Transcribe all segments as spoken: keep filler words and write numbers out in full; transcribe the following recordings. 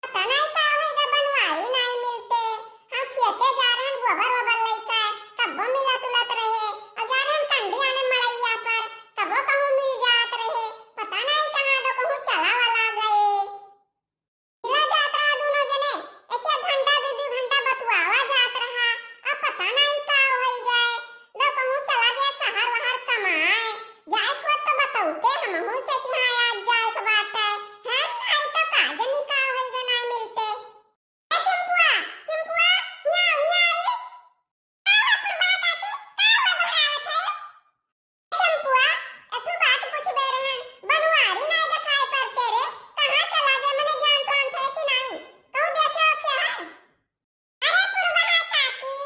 पता नाई का होइगा, बनवारी नाई मिलते। हम खेते जा रहन गोबर ओबर लइके, तब्बो मिलत उलत रहे। अउर जा रहन कंडी आने मड़इया पर, तब्बो कहूँ मिल जात रहे। पता नाई कहाँ दो कहूँ चला वला गए। मिला जात रहा दुनो जने, एक एक घंटा, दू दू घंटा बतुआवा जात रहा। अब पता नाई का होई गए, दो कहूँ चला गए शहर वहर कमाए। जाए के होत तो बतौते हमहू से कि हाँ आज जाए के बात है, है नाई तो का जनी का होई गए नाई मिलते। ए चिंपुआ, चिंपुआ, हिया, हिया रे। का हुआ फुलबहा काकी? का हुआ घबरावत है? चंपुआ, एक ठो बात पूछबे रहन, बनवारी नाय देखाई पड़ते रे, कहाँ चला गए, मने जान पान थे कि नाई? कहूँ देखे ओखे है? अरे पुरबहा काकी,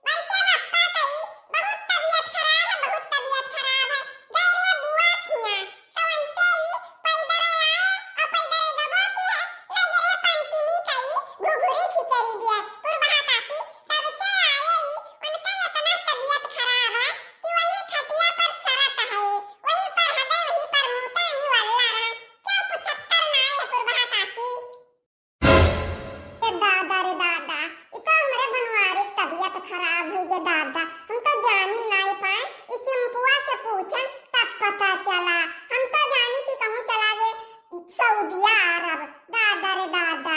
बड़के बप्पा कई बहुत तबीयत खराब है, बहुत तबीयत खराब है। गए रहे बुआ खिया, तो वैसे ही पैदर आए और पैदर गबो की है, लगे रहे पंचमी कई घुघुरी खिचड़ी दिए। पुरबहा काकी, तब से आए ही उनका इतना तबीयत खराब है कि वही खटिया पर सरत है, वही पर हदे, वही पर मूते ही वल्ला रहे। क्या पुछत्तर नाय है पुरबहा काकी? ए दादा रे दादा, ई तो हमरे बनवारी के तबीयत खराब है गे दादा, हम तो जानी नाय पाए, ई चिंपुआ से पूछन तब पता चला, हम तो जानी कि कहूँ चला गए सऊदिया अरब। दादा रे दादा।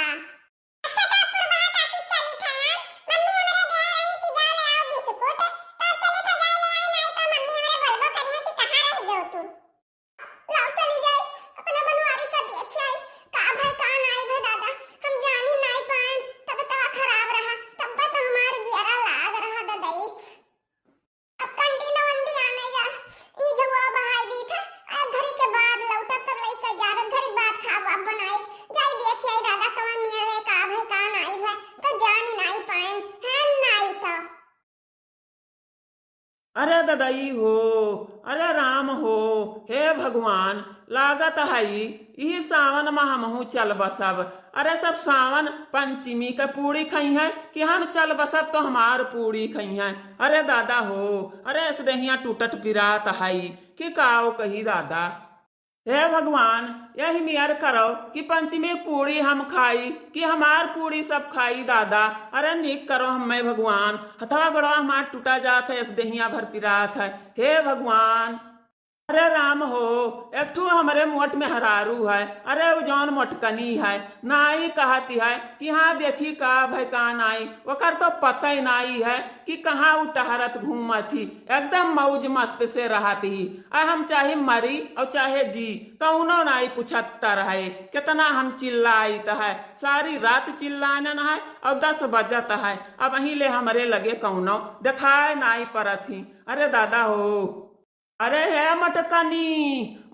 अच्छा, तो पुरबहा काकी चली था हम, मम्मी हमरे देह रही कि जा ले आओ बिस्कुट, तो चली था जा ले आई, नाय तो मम्मी हमरे बोलबो करिए कि कहाँ रह गयो तू। लाओ चली जाई, अपना बनवारी का देख आई, का भय का नाई भय दादा, हम जानी नाई पाएन, तब तवा खराब रहा, तब तो हमार जियरा लाग रहा ददई। अब कंडी नवंडी आने जा, ई जुआ बहाई दी था, अब घरी के बाद लौटब तब लइका जा, अब घरी बात खाब अब बनाई, जाई देख आई दादा कवन मियर है, का भय का नाई भय, तो जानी नाई पाएन, है नाई तो। अरे ददई हो, अरे राम हो, हे भगवान, लागत हई इही सावन मा हमहू चल बसब। अरे सब सावन पंचमी क पूड़ी खइहैं कि हम चल बसब तो हमार पूड़ी खइहैं। अरे दादा हो, अरे अस देहिया टूटत पिरात हई कि काव कही दादा। हे भगवान, यही मियर करो कि पंचमी पूड़ी हम खाई कि हमार पूड़ी सब खाई दादा। अरे नीक करो हम्मे भगवान, हथवा गोड़वा हमार टूटा जात है, अस देहिया भर पिरात है। हे भगवान, अरे राम हो, एक ठू हमरे मोट मेहरारू है, अरे उ जौन मोटकनी है, नाई कहती है कि हाँ देखी का भय का नाई, ओकर तो पता ही नाई है। कि कहाँ उ टहरत घूमत ही, एकदम मौज मस्त से रहत ही। आ हम चाहे मरी और चाहे जी, कौनो नाई पुछत्तर है। कितना हम चिल्लाइत है, सारी रात चिल्लानन है और दस बजत है, अबहीं ले हमरे लगे कौनो देखाए नाई परत ही। अरे दादा हो, अरे हे मटकनी,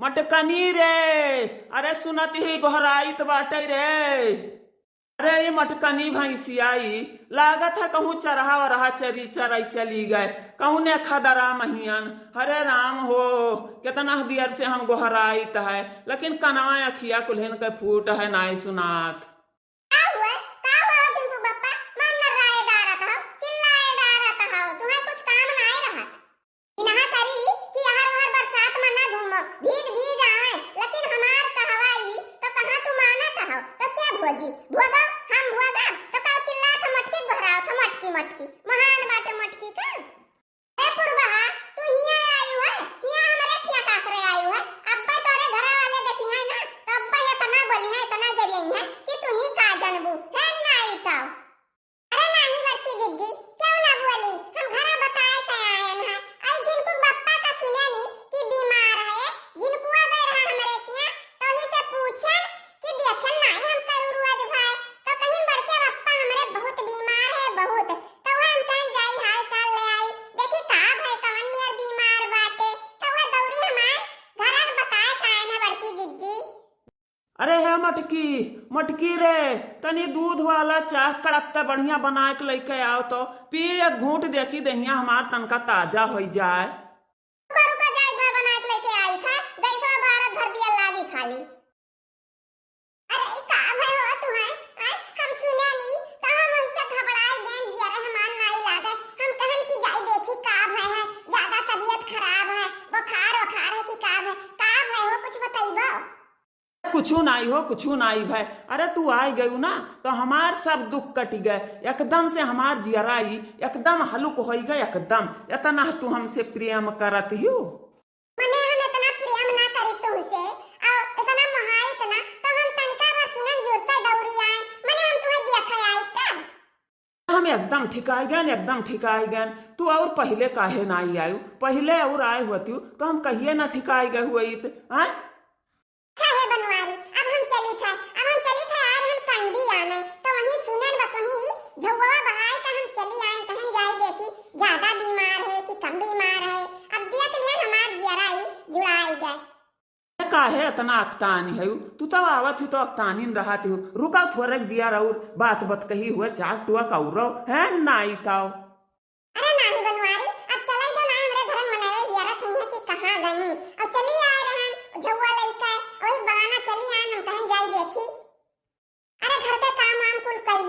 मटकनी रे, अरे सुनत ही गोहराइत बाटे रे। अरे ई मटकनी भैंसिया ई, लागत है कहूँ चरहा वरहा चरी चराई चली गए, कहूँ ने खदरा महियन। अरे राम हो, कितना दियर से हम गोहराइत है, लेकिन कनवा अखिया कुल्हिन के फूट है, नाई सुनात। का हुए, का हुए हो झिनकू बप्पा, मन नर्राए डारत हो, चिल्लाए डारत हो, तुम्हें कुछ काम नाई रहत। इनहा करी कि अहर ओहर बरसात मा ना घूमो, भीज भीज आवे, लेकिन हमार कहवा ई तो कहाँ तू मानत हो, तो के भोगी? भोगो, हम भोगब, तो का चिल्लात हो मटकी गोहरावत हो मटकी मटकी, महान बाटे मटकी का? ए पुरबहा, तू हियाँ आयु है, हियाँ हमरे खिया काकरे आयु है, अब्बे तोरे घरा वाले देखी है ना, तो अब्बे इतना बोली है, इतना जरियई है कि तू ही का जनबू, है नाई तो। अरे नाही बड़की जिज्जी, क्यों ना बोली? हम घरा बताए के आयन है। आई झिनकू बप्पा का सुने नी कि बीमार है, झिनकुआ गए रहा हमरे खिया, तो ही से पूछन कि देखेन नाही हम करू रोज भाई, तो कहीं बड़के बप्पा हमरे बहुत बीमार है, बहुत। तो वह हम कहन जाई हाल चाल ले आई, देखी का भय कवन मेर बीमार बाटे, तो वह दौरी हमार घरा बताए के आयन है बड़की जिज्जी। अरे हे मटकी, मटकी रे, तनी दूध वाला चाह कड़क के बढ़िया बनाए के लइके आओ तो, पी एक घूंट, देखी देहिया हमार तनका ताजा होई जाए। रुको, रुको, जाई बा बनाए के लइके आई था, गैसवा बारत धर दिया लागी खाली। अरे ई का भय हो तुम्हें? आय, हम सुने नी, तो हम उनसे घबराए गए, जिया रहमान नाई लागे, हम कहन कि जाई देखी का भय है, ज्यादा तबीयत खराब है, बुखार वखार है कि का भय, का भय हो कुछ बतइबो? कुछु नाई हो, कुछु नाई भय। अरे तू आइ गयू ना, तो हमार सब दुख कटि गए, एकदम से हमार जियरा ई एकदम हलुक होइ गए, एकदम। एतना तू हमसे प्रेम करत हियो। मने हम एतना प्रेम ना करी तुमसे, और एतना मोहाइत ना, तो हम तनिका भर सुनन जुरते दौड़ी आए, मने हम तुहे देखे आए का? हम एकदम ठिकाइ गएन, एकदम ठिकाइ गएन। तू और पहिले काहे नाई आयू? पहिले और आए होतियू तो हम कहिए ना ठिकाइ गए हुइत, हैं? अच्छा हे बनवारी, अब हम चली थे, अब हम चली थे, आज हम कंडी आने, तो वहीं सुनेन बस वहीं झउआ बहाए के हम चली आएन, कहन जाई देखी ज्यादा बीमार है कि कम बीमार है। अब देख लिहन हमार जियरा ई जुड़ाई गए। काहे एतना अकतानी हयू? तू तो आवत ही तो अकतानीन रहत ही। रुका थोड़क दिया रउर बात बतकही हुए, चार टुआ कउरो है नाई ताओ। अरे नाही बनवारी, अब चलाई दो ना, हमरे घरन मनवे हियरत हुई है कि कहाँ गई। अब चली आए रहन झउआ लइके, वही बहाना चली आए, हम कहन जाई देखी। अरे घर के काम वाम कुल कई